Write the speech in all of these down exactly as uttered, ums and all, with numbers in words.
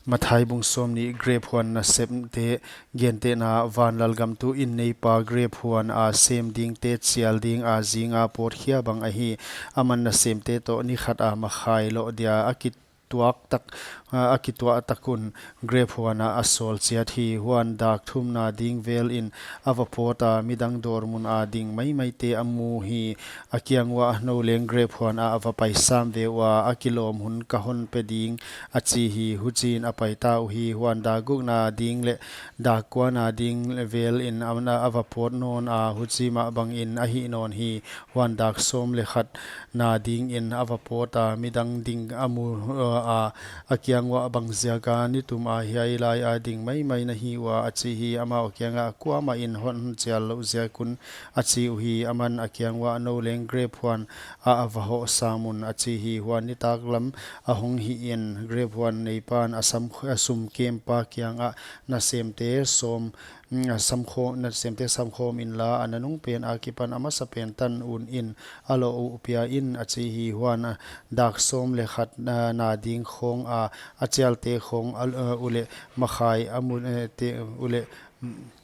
Mathai bung sawmnih. Grep huan nasepte gentehna. Van lalgam tuh inneipa grep huan a sem dingte chial ding a zinga pawt khia bang ahi. Aman nasemte toh ni khat a makhai loh dia a kituak tak, a kituah tak un grep huan ah a sawl chiat hi. Huan dak thumna ding vel in a va pawt a, midang dawr mun a ding maimaite a mu hi. A kiang uah, nou leng grep huan ah va pai sam ve ua, a kilawm hun ka hon pe ding, a chi hi. Huchiin a pai ta uhi. Huan dak gukna ding leh dak kuana ding vel in a, a va pawt nawn a, huchi mah bangin a hih nawn hi. Huan dak sawm leh khat na dingin a va pawt a, midang ding a mu, uh, a, a kiang uah, bang ziaka ni tum a hiai lai a ding maimai na hi ua, a chi hi. Amau kiangah, kuamah in hon chial louh ziak un, a chi uhi. Aman a kiang uah, nou leng grep huan ah va hoh sam un, a chi hi. Huan nitaklam a hong hih in grep huan neipan a sam, a sum kempa kiangah, nasemte sawm, mm, a samkhawm, nasemte samkhawm inla, a nanung pen akipan a masapen tan un in a loh uh pia in, a chi hi. Huan a dak sawm leh khat na, na ding khawng a, a chialte khawng a, uh, uleh makhai a mu, eh, te, uleh, mm,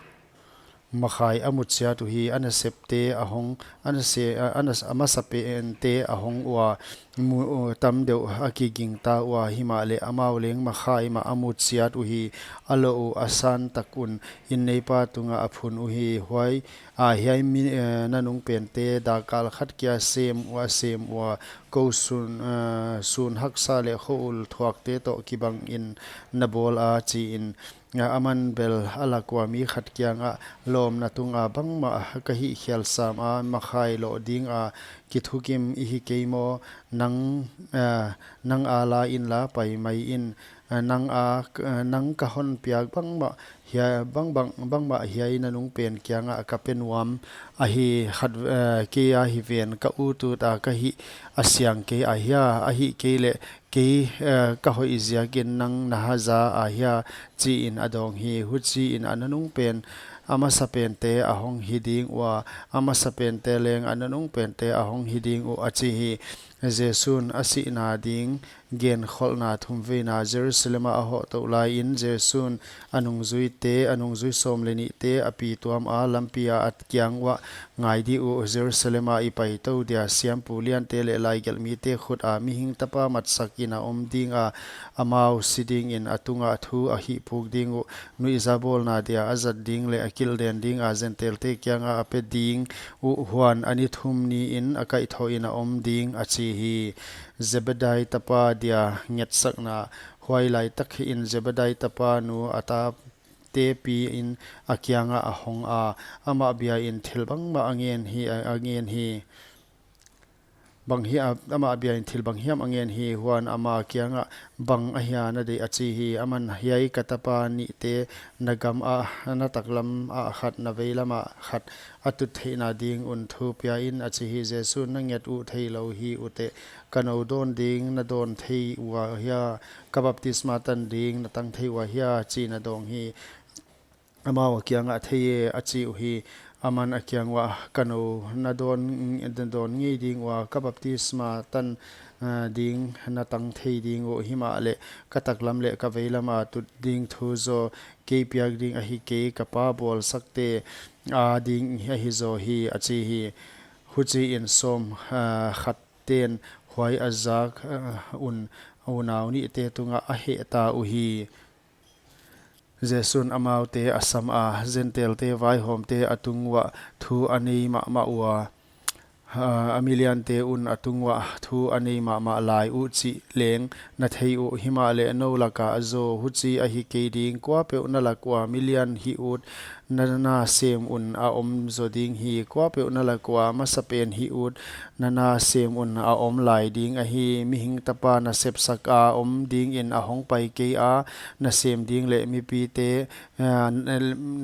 makhai a mu chiat uhi. A nasepte a hong, a nase, a, a nas-, a masapente a hong ua, mu, uh, tam deuh a kiging ta ua, himahleh amau leng makhai mah a mu chiat uhi. A loh uh a san tak un inneipa tungah a phun uhi. Huai, a, hiai mi, eh, nanung pente dak kal khat kia sem ua, sem ua, kou sun, eh, sun haksa leh khua ul thuakte toh kibangin na bawl a, chi in, a, aman bel a lak ua mi khat kiangah, lawmna tunga bangmah ka hih khial sam a, makhai loh dinga kithukim i hi kei maw? Nang, a, nang a la inla pai mai in, a, nang a, a, nang ka hon piak bangmah hia, bang, bang, bangmah hiai nanung pen kiangah ka pe nuam ahi. Khat, a, kei a hi ven, ka ut ut a ka hih a siang kei a hia, ahihkeileh kei, eh, ka hoih ziakin nang na haza a hia, chi in a dawng hi. Huchiin a nanung pen a masapente a hong hi ding ua, a masapente leng a nanung pente a hong hi ding uh, a chi hi. Jesu'n a sihna ding genkholhna thumveina. Jerusalem ah a hoh touh laiin Jesu'n a nungzuite, a nungzui sawm leh nihte a pi tuam a, lampi ah a kiang uah, ngai di uh, Jerusalem ah i pai tou dia siampu liante leh laigelhmite khut a Mihing Tapa matsakin a om ding a, amau si dingin a tungah thu a hihpuk ding uh, nuihza bawlna dia a zat ding leh a kilhden ding a Gentailte kiangah a pe ding uh, huan a ni thum niin a kaihthohin a om ding, a chi hi. Zebedai tapa dia ngetsakna. Huai laitak in Zebedai tapa nu a ta te piin a kiangah a hong a, amah biain thil bangmah a ngen hi, a, a ngen hi. Bang hi a, amah biain thil bang hiam a ngen hi. Huan ama kiangah, bang ahia na deih, a chi hi. Aman, hiai ka tapa nihte, na gam ah, na taklam ah khat, na veilam ah khat, a tut theihna ding un thu pia in, a chi hi. Jesu'n, na nget uh theilou hi uteh, ka nou dawn ding na dawn thei ua hia? Ka baptisma tan ding na tang thei ua hia, chiin a dawng hi. Amau a kiangah, thei e, a chi uhi. Aman a kiang uah, ka nou na dawn, na dawn ngei ding ua, ka baptisma tan, ah, ding na tang thei ding uh, himahleh ka taklam leh ka veilam a tut ding thu zaw kei piak ding ahi kei, ka Pa bawlsakte a ding ahi zaw hi, a chi hi. Huchiin sawm, ah, khat ten huai a zak, ah, un, unau nihte tungah a heh ta uhi. Jesu'n amaute a sam a, Gentailte vaihawmte a tung uah thu a nei mahmah ua, ah, a miliante un a tung uah thu a nei mahmah lai uh chih leng na thei uh, himahleh nou laka zaw huchi ahi kei ding. Kuapeuh na lak ua milian hih ut na, na sem un a om zaw ding hi. Kuapeuh na lak ua masapen hih ut na, na sem un a om lai ding ahi. Mihing Tapa nasepsak a om dingin a hongpai kei a, nasem ding leh mipite, ah, na,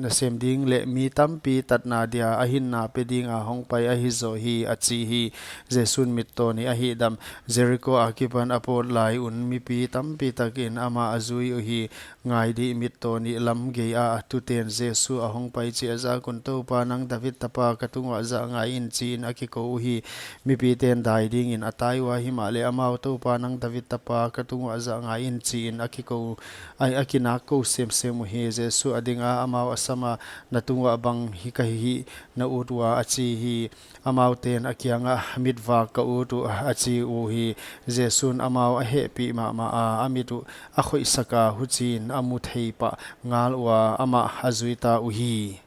nasem ding leh mi tampi tatna dia a hinna pe dinga hongpai ahi zaw hi, a chi hi. Jesu'n mittaw nih a hihdam. Jeriko akipan a pawt lai un mipi tampi takin amah a zui uhi. Ngai di, mittaw nih lam gei ah a tuten Jesu a hongpai chih a zak un, "Toupa, nang David tapa, ka tunguah zah ngai in," chiin a kikou uhi. Mipite'n dai dingin a tai ua, himahleh amau, "Toupa, nang David tapa, ka tunguah zah ngai in," chiin a kikou, a, a kinak kou semsem uhi. Jesu a dinga, amau a sama, "Na tunguah bang hi ka hi hia na ut ua?" a chi hi. Amaute'n a kiangah, "Mitvak ka ut uh," a chi uhi. Jesu'n amau a hehpih mahmah a, a mit uh a khoihsak a, huchiin a mu thei pah ngal ua, amah a zuita uhi.